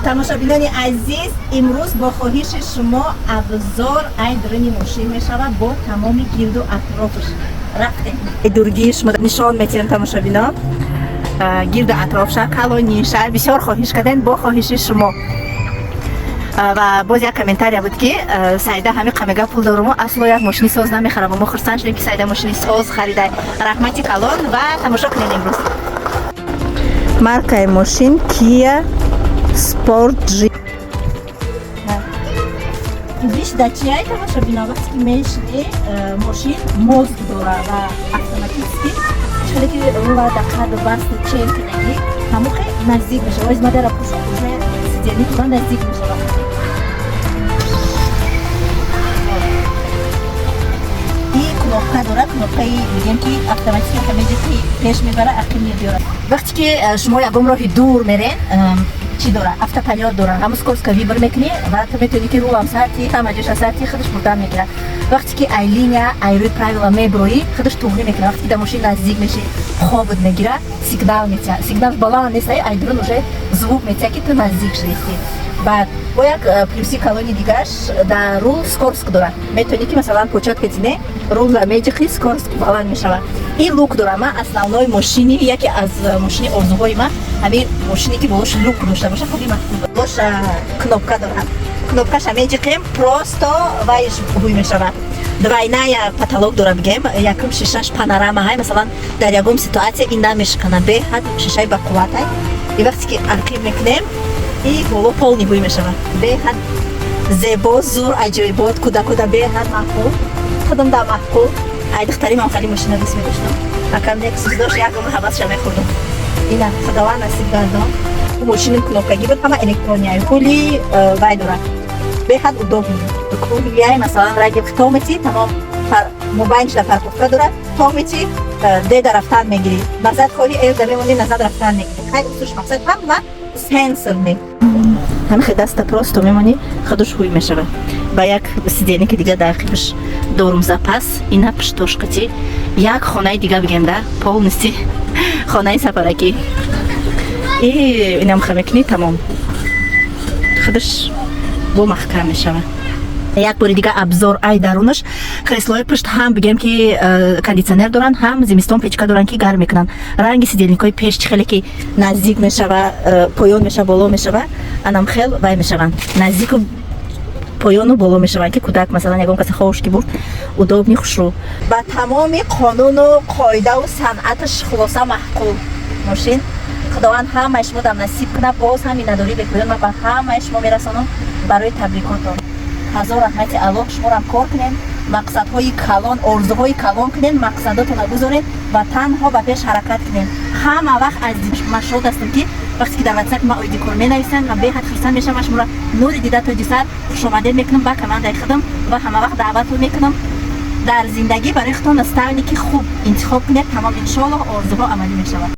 Тамошобинони азиз, имрӯз бо хоҳиши шумо обзор ай дуруни мошин мешавад бо тамоми гирду атрофш. Рафтем. Дургии шумо нишон метиҳем, тамошобино. Гирду атрофша, калониша бисёр хоҳиш кардем, бо хоҳиши шумо. Ва боз як комментария буд, ки Саида ҳами қамега пул доруму асло як мошини соз намехарам. Мо хурсанд шудем, ки Саида мошини соз харида. Раҳмати калон ва тамошо кунед. Имрӯз маркаи мошин Kia Sportage. Хубиш да чиай, тамошобино? Вақте ки мешини, мошин мозг дора ва автоматически хеле ки рула да қаду басти чен кунагӣ, ҳамохе наздик мешава. Оиз мадара пушо, уже сиденье туда наздик мешава. И кнопка дора, кнопкаи мегӯем, ки автоматически ҳамеҷи пеш мебара, ақиб мебиёрад. Вақте ки шумо ягон роҳи дур мерен, чӣ дора? Автополёт дора. Ҳамун скорость ка выбор мекунӣ ва ту метавонӣ, ки рулам сарти, ҳама ҷоша сарти, худаш бурдан мегирад. Вақте ки ай линия, ай рӯи правила меброӣ, худаш туғрӣ мекунад. Вақте ки дар мошин наздик мешӣ, хобат мегирад, сигнал метиҳад. Сигнал баланд нест, ай дурун уже звук метиҳад, ки ту наздик шудисти. Баъд бо як плюси калони дигараш, дар рул скорость дорад. Метавонӣ, ки масалан початка тине, рулра меҷиқӣ, скорость баланд мешавад. И люк дорад. Ман основной мошини, яке аз мошини орзуҳои ман ҳамин мошине, ки болош люк дошта боша. Хуби болош кнопка дорад. Кнопкаша меҷиқем, просто вайш ҳуй мешавад. Двойная потолок дора, бигем, якум шишаш панорама ҳай. Масалан, дар ягон ситуация ин намешикана, беҳад шишаи бақувватай. И вақте ки арқиб мекунем, и боло полный ҳуй мешавад. Беҳад зебо, зур, аҷоибот, кӯдакуда беҳад маъқул, худам да маъқул. Ай духтаримам хеле мошина дӯст медоштам. Акам Лексус дошт, як умр ҳавасша мехӯрдам. Ина худованд насиб гардон. Мошини кнопкагӣ буд, ҳама электронияй, пули вай дорад, беҳад удобный. Круглияй, масалан, раги то мети, тамом. Мобайншда парковка дорад, то мети, деда рафтан мегирӣ, назад хоҳӣ, эрда мемонӣ, назад рафтан мегирӣ. Хай, усуш мақсад ҳама сенсорный. Ҳамихе даста просто мемонӣ, худуш ҳуй мешавад. Ба як сиденье ки дига дар қибиш дорум, запас. Ина пуштошқати як хонаи дига, бигем, да полностью хонаи сафаракӣ. И инам ха мекунӣ, тамом, худаш бо маҳкам мешавад. Як бори дига обзор ай дарунаш. Креслои пушт ҳам, бигем, ки кондитсионер доранд, ҳам зимистон печка доранд, ки гарм мекунанд. Ранги сиденье кҳои пеш чӣ хеле ки наздик мешава, поён мешава, боло мешава, анам хел вай мешаванд, наздику поёну боло мешаванд, ки кӯдак, масалан, ягон касе хош ки бурд, удобный, хушрӯ. Ба тамоми қонуну қоидаву санъаташ, хулоса, маъқул мошин. Худованд ҳамаи шумо дам насиб кунад. Боз ҳам миннатдорӣ бепоён ман ба ҳамаи шумо мерасонам барои табрикотон. Ҳазор раҳмати Аллоҳ. Шуморам кор кунем, мақсадҳои калон, орзуҳои калон кунем, мақсадотонро гузорем ва танҳо ба пеш ҳаракат кунем. Ҳама вақт аз ман шод ҳастам, ки вақте ки дар ватсап ма оиди кор менависанд, ман беҳад хурсанд мешавам. Ман шуморо, нури дида тоҷисар, хушомадед мекунам ба командаи худам ва ҳама вақт даъватон мекунам. Дар зиндагӣ барои худтон наставник и хуб интихоб кунед. Тамом, иншоаллоҳ, орзуҳо амалӣ мешавад.